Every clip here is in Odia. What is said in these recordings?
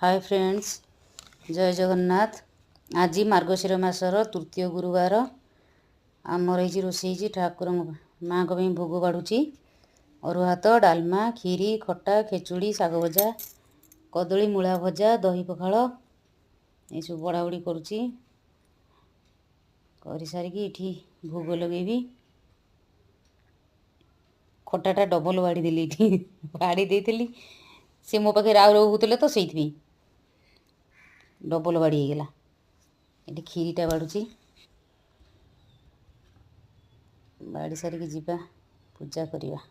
ହାଏ ଫ୍ରେଣ୍ଡସ୍, ଜୟ ଜଗନ୍ନାଥ। ଆଜି ମାର୍ଗଶିର ମାସର ତୃତୀୟ ଗୁରୁବାର। ଆମର ହେଇଛି ରୋଷେଇ ହେଇଛି, ଠାକୁରଙ୍କ ମାଆଙ୍କ ପାଇଁ ଭୋଗ ବାଢ଼ୁଛି। ଅରୁଆ ଭାତ, ଡାଲମା, କ୍ଷୀରି, ଖଟା, ଖେଚୁଡ଼ି, ଶାଗ ଭଜା, କଦଳୀ ମୂଳା ଭଜା, ଦହି ପଖାଳ, ଏସବୁ ବଢ଼ାବଢ଼ି କରୁଛି। କରିସାରିକି ଏଠି ଭୋଗ ଲଗେଇବି। ଖଟାଟା ଡବଲ ବାଢ଼ିଦେଲି, ଏଠି ବାଢ଼ି ଦେଇଥିଲି। ସେ ମୋ ପାଖରେ ରାଉ ରାଉ ହେଉଥିଲେ ତ, ସେଇଥିପାଇଁ ଡବଲ ବାଢ଼ି ହେଇଗଲା। ଏଠି କ୍ଷୀରିଟା ବାଢ଼ୁଛି। ବାଢ଼ି ସାରିକି ଯିବା ପୂଜା କରିବା।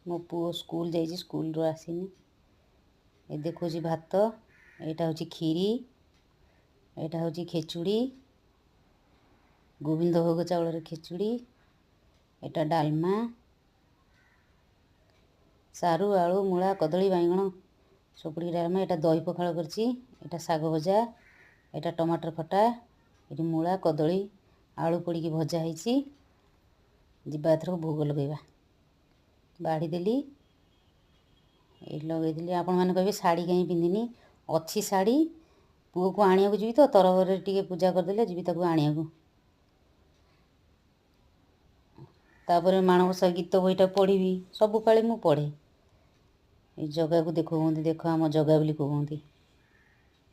ମୋ ପୁଅ ସ୍କୁଲ ଯାଇଛି, ସ୍କୁଲରୁ ଆସିନି। ଏ ଦେଖାଉଛି ଭାତ, ଏଇଟା ହେଉଛି କ୍ଷୀରି, ଏଇଟା ହେଉଛି ଖେଚୁଡ଼ି, ଗୋବିନ୍ଦ ଭୋଗ ଚାଉଳର ଖେଚୁଡ଼ି। ଏଇଟା ଡାଲମା, ସାରୁ, ଆଳୁ, ମୂଳା, କଦଳୀ, ବାଇଗଣ ସବୁ ପଡ଼ିକି ଡାଲମା। ଏଇଟା ଦହି ପଖାଳ କରିଛି। ଏଇଟା ଶାଗ ଭଜା, ଏଇଟା ଟମାଟର ଖଟା, ଏଠି ମୂଳା, କଦଳୀ, ଆଳୁ ପଡ଼ିକି ଭଜା ହେଇଛି। ଯିବା ଏଥରକ ଭୋଗ ଲଗେଇବା। ବାଢ଼ିଦେଲି, ଏଇଠି ଲଗେଇଦେଲି। ଆପଣମାନେ କହିବେ ଶାଢ଼ୀ କାହିଁ ପିନ୍ଧିନି? ଅଛି ଶାଢ଼ୀ। ପୁଅକୁ ଆଣିବାକୁ ଯିବି ତ, ତରବରରେ ଟିକେ ପୂଜା କରିଦେଲେ ଯିବି ତାକୁ ଆଣିବାକୁ। ତାପରେ ମାଣବସା ଗୀତ ବହିଟା ପଢ଼ିବି। ସବୁ ପାଳି ମୁଁ ପଢ଼େ। ଏଇ ଜଗାକୁ ଦେଖ କୁହନ୍ତି, ଦେଖ ଆମ ଜଗା ବୋଲି କୁହନ୍ତି।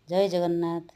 ଜୟ ଜଗନ୍ନାଥ।